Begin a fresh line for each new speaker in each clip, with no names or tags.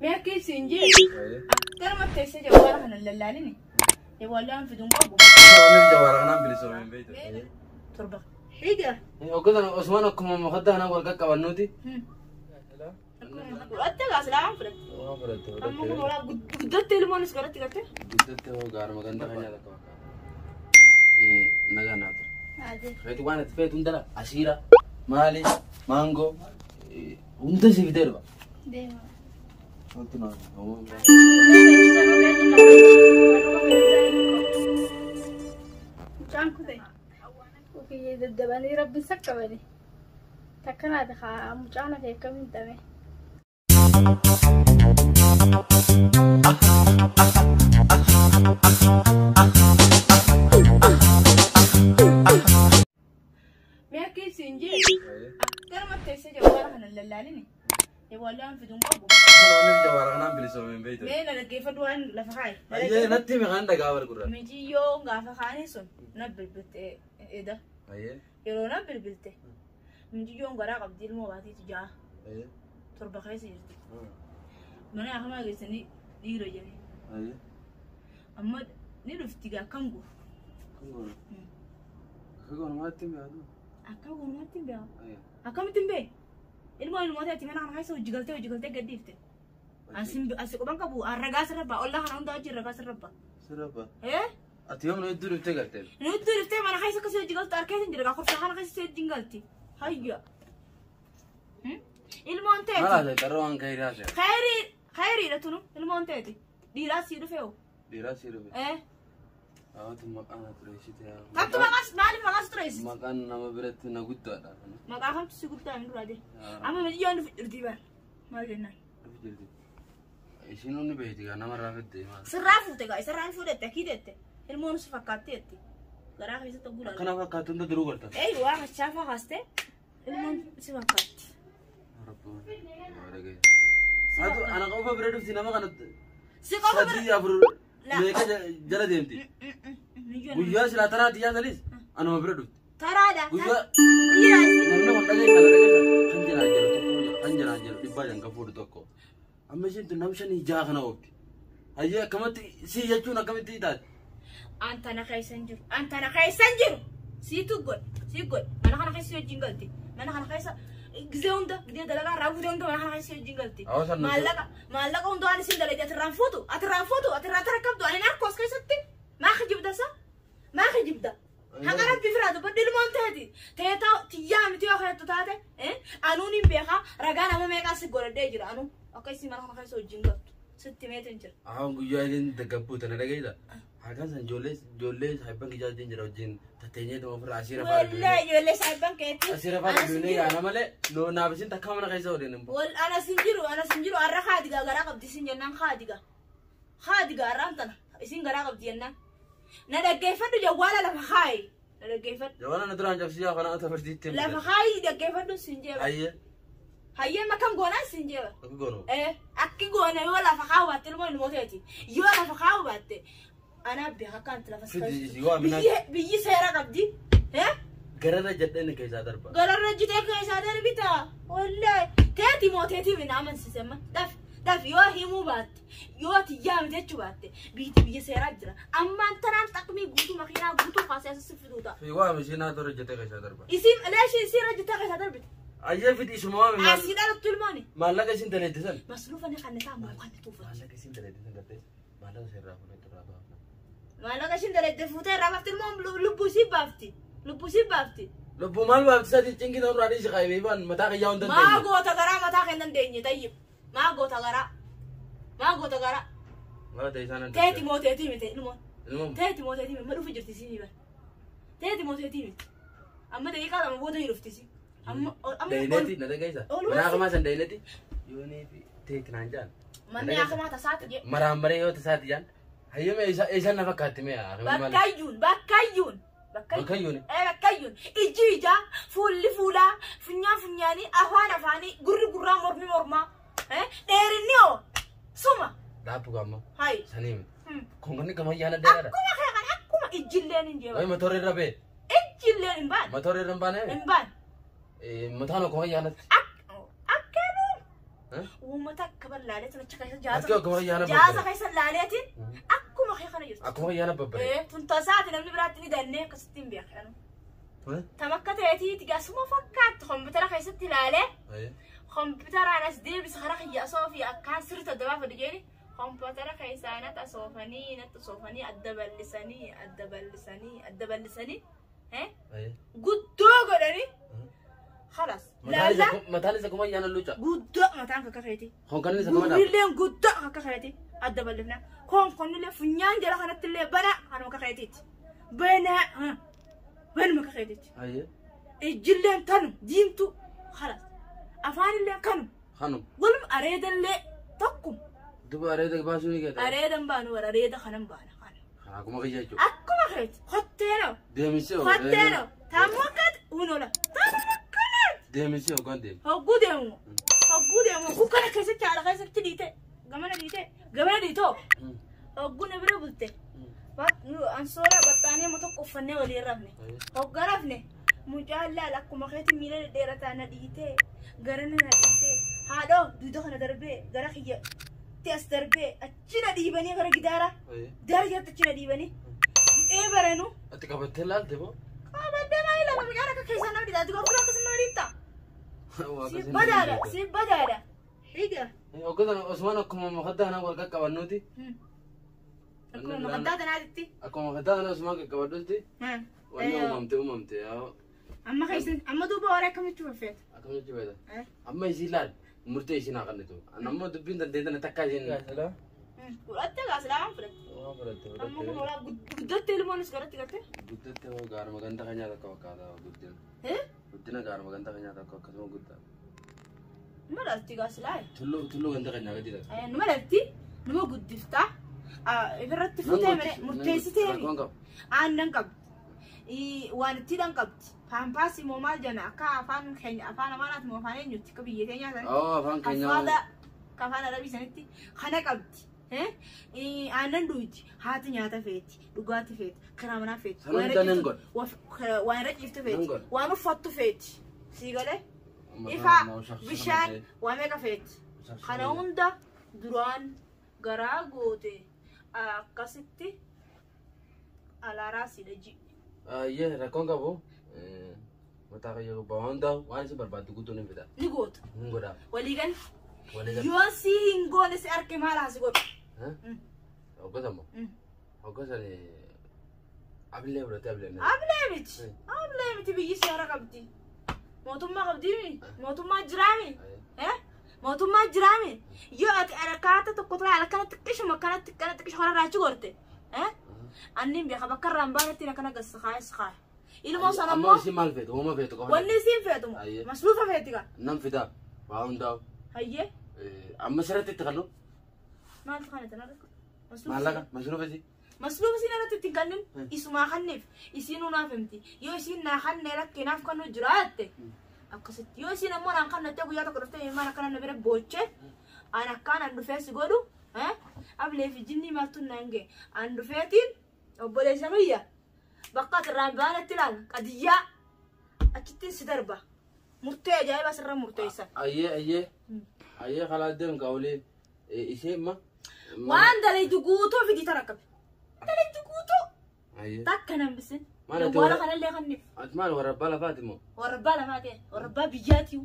Mee akka ibsiin jee akkanuma teessee jawwaara kana lallaalini. Jawwaallaan fiduun qabu.
Wanni jawaara kanaan bilisoomeen beektu.
Torba. Higa.
Hoggantan Osmaan akkuma mukaddaa kanaan wal qaqqabannuuti.
Fudhatte gaa silaa waan fudhatte.
Waan fudhatte
Amma kun
fudhatte.
hoolaa guddatte ilmoonis garatti gatte.
Guddatte hoo gaaruma ganda kan nyaata qaba. Nagaa naa ture. Feeti waan ati feetu hundala asiira maali maangoo hunda si fidee dhufa.
Deema.
Wanti naa
Mucaan kute. Ofiyyee daddabanii rabbiin saqqabani. Takka naati haa mucaan hafe akkamiin dhame.
Mee akka ibsiin jee akkanuma teessee jawwaara kana lallaalini. Jawwaallaan fiduun qabu.
Wanni jawaara kanaan bilisoomeen beektu.
Mee na dhaggeeffadhu waan lafa kaaye.
Ayyee natti hime kan dhagaa wal gurra.
Mijiyyoon gaafa kaanii sun na bilbilte eda.
Ayyee.
Yeroo na bilbilte mijiyyoon garaa qabdi ilmoo baatiitu ja'a
Ayyee.
torba keessa jirti. Mana akamaa geessanii dhiira jedhanii.
Ayyee.
Amma ni dhufti gaa akkam goonu?
Kan goonu. Akka goonu maatti hime haadhu.
Akkam goonu maatti hin beeku.
Ayyee.
Akkamitti hin beeku? Ilmoo ilmoota ati mana kana keessa hojii galtee hojii galtee gad dhiifte. Asi quban qabu ragaa sirra ba'a ollaa kana hundaa wajjin ragaa sirra ba'a.
Sirba.
Eh?
Ati yoom nu hedduu dhuftee galtee?
Nuti dhuftee mana keessa akkasii hojii galtu harkeetiin jira gaa korsaa kana keessa hojii galti. Hayya. Ilmoon
Maal
teeti.
haasa'e xarra waan ka'ee haasa'e.
Khayrii khayriidha tunu ilmoon teeti. Dhiiraas sii dhufee hoo?
Dhiiraa si dhufe.
Eh?
Hawaatu maqaan na xureessite yaa.
Kamtu maqaas maaliif maqaas xureessite?
Maqaan nama biratti na guddaadha.
Maqaa kamtu si guddaa hin duraa deema. Amma mijiyyoon dhufu jirti bara. Maal jennaan?
Dhufu jirti. Ishiin hundi beekti gaa namarraa fidde maal.
Sirraa fuute gaa isarraa hin fuudhette akii Ilmoon si fakkaatti jetti. Garaa keessatti oguu laala.
Akkana fakkaatu hunda duruu galta.
Ei waa kachaafaa kaaste ilmoon si fakkaatti.
Atu ana qofa bira dhufti nama kana
Si qofa bira.
sadii afur meeqa jala deemti. Guyyaa silaa taraa xiyyaa sanis anuma bira dhufti.
Taraadha.
Guyyaa
Dhiiraas.
namni kun dhagee kana dhagee kan jalaa jiru tokko kan jalaa jiru dhibbaa shan kan fuudhu tokko. Amma isheen tun nam shanii jaha kana oofti. Hayyee akkamatti si jechuun akkamitti taate?
Antana keessa hin jiru. Antana keessa hin jiru. Siitu godhe. Sii godhe. Mana kana keessa wajjin galti. Mana kana keessa gizee hunda gizee dalagaa irraa fuutee hunda mana kana keessa wajjin galti.
Hawaasa nuti-
Maallaqa maallaqa hunda waan isin dalagde atirraan fuutu atirraan fuutu atirraan tarakkabdu ani narkoos keessatti maa kijibda sa maa kijibda. Haqa rabbi firaa dubbadhu ilmoon teeti. Teetaa tiyyaa miti yoo keettu taate anuun hin beekaa ragaa nama meeqaa si godhadhee jira anuu akka isin mana kana keessa wajjin galtu sitti meetin jira.
Ahon guyyaa isheen daggabbuu tana dhageessa. Hakan san ijoollee ijoollee saayibban kiyyaa wajjin jira wajjin tatteenyee tuma ofirraa asiira faana
Wallahi ijoollee saayibban keetti.
Asiira faana duunee yaana malee noo naaf isin takka mana keessa waliin hin bu'u.
Wal anas hin jiru anas hin jiru har'a haadigaa garaa qabdi isin jennaan haadigaa. Haadigaa har'aan tana isin garaa qabdi jennaan. Na dhaggeeffadhu jawwaala lafa haayi. Na dhaggeeffadhu.
Jawaana na duraan cabsiyaa kana ata fardiitti.
Lafa haayi dhaggeeffadhu sin jeeba.
Ayyee
Hayyee makam goonaan sin jeeba.
akka goonu.
Eh akki goone yoo lafa kaa'u baatte ilmoo ilmoo teeti. Yoo lafa kaa'u baatte anaa beeka akka anti lafa
Fidi isii waa minaa.
Biyyi seera qabdi. Eh?
Gararra jedheen keessaa darba.
Gararra jitee keessaa darbita. Wallahi teeti moo teetii mina amansiise amma. Daf daf yoo himuu baatte yoo tiyyaa miti jechuu baatte biyyi biyya seeraa jira. Ammaan tanaan xaqmii guutuu makiinaa guutuu kaasee asii fiduuta.
Fi waa mishinaa tora jettee keessaa darba.
Isin leeshi isin irra jitee keessaa darbite.
Ayyee fidi isuma waa minaa.
Asii dhalattu ilmooni.
Maallaqa isin daleette san.
Masruufa ni kannitaa moo kan tuufa.
Maallaqa isin daleette san gartee maallaqa seerraa fuudhee irraa baafna.
Maallaqa ishin daleette fuutee irraa baafti ilmoon lubbuu isii baafti. Lubbuu isii baafti.
Lubbuu maal baafti isaatiin cinqii ta'uu irraa dhiisi qaybee baan mataa kiyyaa hin
Maa
dandeenye.
goota garaa mataa kan dandeenye tayyib. Maa goota garaa. Maa goota garaa.
Maal ta'e isaan adda.
Teeti moo teetii miti ilmoon.
Ilmoon.
Teeti moo teetii miti amma dhufu jirti siinii bara. Teeti moo teetii miti. Amma daqiiqaa lama booda ni dhufti siin. Amma amma
Dayneeti na dhageessa.
Ooluma
Mana akamaa san dayneeti. Yoonii fi teeti naan jaan.
Manni akamaa tasaati jee.
Maraan maree yoo tasaati jaan. Hayyame isaan na fakkaatti mee akkamii maal.
Bakkayyuun bakkayyuun.
Bakkayyuun.
Ee bakkayyuun ijji ijaa fuulli fuulaa funyaan funyaanii afaan afaanii gurri gurraa mormi mormaa. Dheerinni hoo suma.
Dhaabbu gaamma.
Hayi.
Sanii miti. Konkolni gama yaala dheeraadha.
Akkuma kee kana akkuma ijjilleen hin
Wayi
jeeban.
motorri irra bee.
Ijjilleen hin baane.
Motorri irra hin baane.
Hin baane.
Mataan akkuma yaala.
Akkanuu. Uummata akka bal'aaleetiin achi keessa
Harki akkuma ayyaana
jaaza
babbare.
keessa laaleetiin akkuma kee kana jirtu.
Akkuma ayyaana babbare.
Tuntasaati namni biraatti ni dannee akkasitti hin beekan. Tamakka ta'eetiiti gasuma fakkaattu kompiitara keessatti ilaalee kompiitaraan as deebisa karaa kiyya asoo fi akkaan sirriitti adda baafadhu jeeni kompiitara keessaa natti asoofanii natti asoofanii adda bal'isanii adda bal'isanii adda bal'isanii guddoo godhanii خلاص laallaa
Mataan isa akkuma ayyaana luucaa.
guddoo mataan kakka keeti.
Honkanni isa akkuma dhaaba.
Gurrilleen guddoo akka keeti adda bal'ifna. Konkonnillee funyaan jala kanattillee bana kanuma akka keetiiti. Bana banuma akka keetiiti. Ijjilleen tanum diimtuu خلاص afaanillee kanum
Kanum.
walum areedallee tokkum
Duba areeda baasuu ni keeta.
areedan baanu warra areeda kanan baana kana.
Akkuma kiyya jechuudha.
Akkuma keeti hotteenoo
Deemisee hoo.
hotteenoo taammoo akkaati unola taammoo akkanaati.
Deemisee hoggaan deemu.
Hogguu deemu hogguu deemu hogguu kana keessatti haala keessatti dhiite gamana dhiite gamana dhiitoo hogguu na bira bulte ansoolaa baxxaanii amma tokko uffannee waliin rafne hoggaa rafne mucaan laal akkuma keetti miila dhedheerataa na dhiitee garana na dhiitee haadhoo duuda kana darbee gara kiyya tti as darbee achi na dhiibanii gara gidaara gidaara jalatti achi na dhiibanii du'ee baranu
Ati qabattee laalte moo?
Qabadde maa ilaala mucaan akka keessaa nama dhiitaa ati akkasuma nama dhiittaa. Si badaadha si badaadha. Higa.
Hoggaan Osmaan akkuma makaddaa kanaa wal qaqqabannuuti.
Akkuma makaddaa tanaatitti.
Akkuma makaddaa kanaa Osmaan qaqqabadhuuti. Wanni uumamte uumamte yaa.
Amma keessan amma duuba warra akkamitti uffeeta?
Akkamitti uffeeta? Amma isii laal murtee isiin haa kennitu. Amma dubbiin dandeettan takkaa isiin.
Fudhatte gaa silaa fudhatte.
Waan fudhatte
Amma kun
fudhatte.
olaa guddatte ilmoonis garatti gatte.
Guddatte hoo gaaruma ganda kan nyaata akka fakkaata guddina. Guddina gaaruma ganda kan nyaata akka akkasuma guddaa.
Numa dhalti gaa silaa.
Tulluu tulluu ganda kan nyaata gadi takka.
Numa dhalti numa guddiftaa. Ifirratti fuutee malee murteessitee
Rakkoon qabu.
Aannan qabdi. Waan ittiidhaan qabdi. Paampaasii moo maal jenna akka afaan keenya afaan amaaraati moo afaan eenyutti akka biyya keenyaa sanitti.
Oo afaan keenyaa.
Afaada akka afaan arabii sanitti kana qabdi. Aannan dhuyti haati nyaata feeti dhugaatii feeti karaa manaa feeti.
Sana hunda nan godha.
Waan irra ciiftu
Nan
feeti.
godha.
Waan uffattu feeti. Sii galee ifaa bishaan waa meeqa feeti. Kana hunda duraan garaa goote akkasitti alaaraa siidha ji.
Ayyee rakkoon qabu. Mataa kiyya gubbaa waan hundaa waan isin barbaaddu guutuu ni fida.
Ni goota.
Hin godhaa.
Waliigal
Waliigal.
yoo si hin goone si arge maal haa si godhu.
Hoggasan moo? Hoggasan abillee fudhatee abillee.
Ablee miti. Ablee miti biyyi seera qabdi. Mootummaa qabdiimi. Mootummaa jiraami. Mootummaa jiraami. Yoo ati harakaata tokko tola akkana xiqqishuma akkana xiqqana xiqqisha kanarraa achi gorte. Anni beeka bakka irraa hin baanetti akkana gassa kaaya si kaaya. Ilmoo sana
Amma
immoo
isin maal feetu? Uuma feetu qofa.
wanni isiin feetumu.
Ayyee.
Masluufa feeti gaa.
Nan fidaa. Waa hundaa.
Hayyee.
Amma sirriitti itti kallu.
Maaltu kana tanarra?
Maallaqa masruufa isii.
Masluufa isiin irratti ittiin kennin isumaa kanneef isiinuu naaf himti. Yoo isiin naa kannee rakkee naaf kannuu jiraatte akkasitti yoo isiin ammoo naan kannattee guyyaa tokko dhuftee ilmaan akkana na bira boochee an akkaan an dhufee si godhu ablee fi jinnii maaltu naan ga'e an dhufeetiin obboleessa biyya bakka ati irraan baanetti ilaala qadiyyaa achittiin si darba murtee ajaa'ibaa sirra murteessan.
Ayyee ayyee. Ayyee kalaa deemu kaawulee ishee ma.
Waan dalaytu guutuu fidii tarakkabe. Dalaytu guutuu.
Ayyee.
Takka nambisin.
Maal ati
Warra
warra-
kanallee kanniif.
Ati maal warra abbaa lafaati moo?
Warra abbaa lafaa ta'e warra abbaa biyyaatiyu.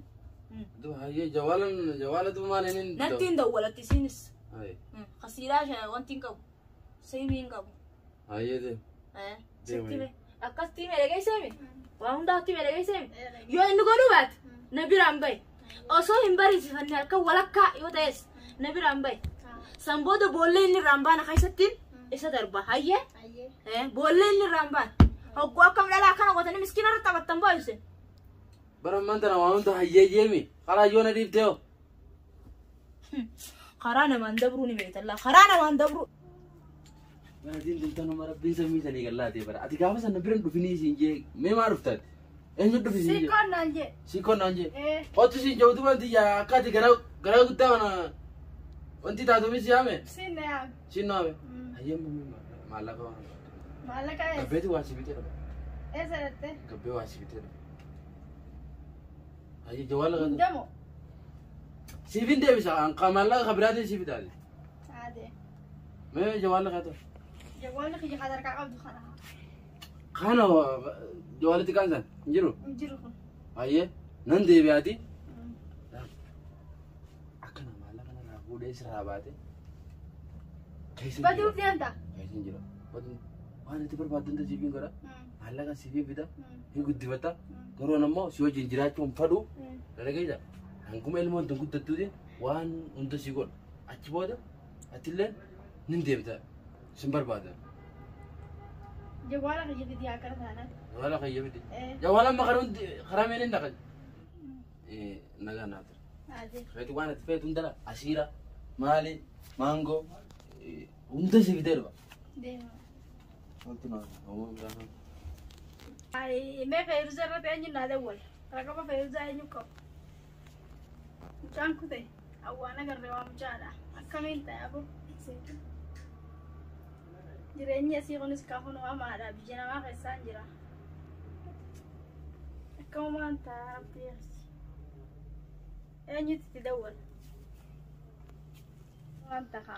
Duba ayyee jawaalan jawaala duba maal inni.
Natti hin dawwalatti isinis.
Ayyee.
Kasiiraa wanti hin qabu. Seemii hin qabu.
Ayyee deemu.
Sitti mee akkasitti mee dhageesseemi. Waa hundaatti mee dhageesseemi. Yoo inni godhuu baate na biraan bahi. Osoo hin bariisifanne halkan walakkaa yoo ta'es na biraan bahi. San booda boollee inni irraan baana keessattiin isa darba. Hayyee. Boollee inni irraan baana. Hogguu akkam dhalaa akkana gootanii miskiina irra taphattan boo'ise.
Bara ammaan tana waan hunda hayyee jeemi. Karaa yoo na dhiibtee hoo.
Karaa namaan dabruu ni beekta. Karaa namaan dabruu.
Bara diin tanuma rabbiin samii sanii gallaatee bara. Ati gaafa sana biran dhufinii siin jee mee maa dhuftaati? Eenyu dhufi siin jee?
Siikoon naan jee.
Siikoon naan jee. Kottu siin jee utuma tiyya akka ati garaa garaa guddaa kana wanti taatumis yaame.
Siin na yaame.
Siin na yaame. Hayyee maallaqa waan.
Maallaqa eessa?
Gabbeeti waa si bitee dhufe.
Eessa dhattee?
Gabbee waa si bitee dhufe. Hayyee jawaala kana.
Hundamoo.
Siifin deebisa maallaqa ka biraatiin siif taate.
Aadee.
Mee jawaalli haa ta'u.
Jawwaalli kiyya kan harkaa qabdu kana.
Kana jawaalli xiqqaan san hin jiru.
Hin jiru kun.
Hayyee nan deebi'aati. Akkana maallaqa narraa fuudhee sirraa baate. Keessa hin
Baduuf
jira.
deemta.
Keessa hin jira. Baduun waan itti barbaaddu hunda siifin godha. Maallaqa siifin fida. Hin guddifatta. Garuu ammoo si wajjin jiraachuu hin fadhu. Dhagayeessa. Hanguma ilmoon tun guddattuutiin waan hunda si godha. Achi booda atillee nin deemta. Sin barbaada.
Jawwaala kiyya fidii akkana taanaan.
Jawwaala kiyya fidi. Jawwaala amma karaa hundi karaa meeleen dhaqan. Nagaa naa ture.
Aadee.
Feetu waan ati feetu hundala asiira maali maangoo hunda si fidee dhufa.
Deema.
Wanti naa uumamu biraa.
Ay, mee Feeruzaa irratti eenyu naa dawwala? Raqaba Feeruzaa eenyu qabu? Mucaan kute awwaan agarree waa mucaadha. Akkamiin ta'e aboo? Jireenyi asii kunis kaafuun hamaadha. Biyya namaa keessaan jira. Akkamumaan ta'a rabbi yarsi. Eenyutu itti dawwala? Waan ta'a.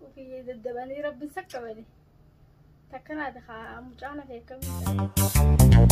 Ofiyyee daddabanii rabbi saqqabani. Takkanaati haa mucaan hafe akkamiin ta'e?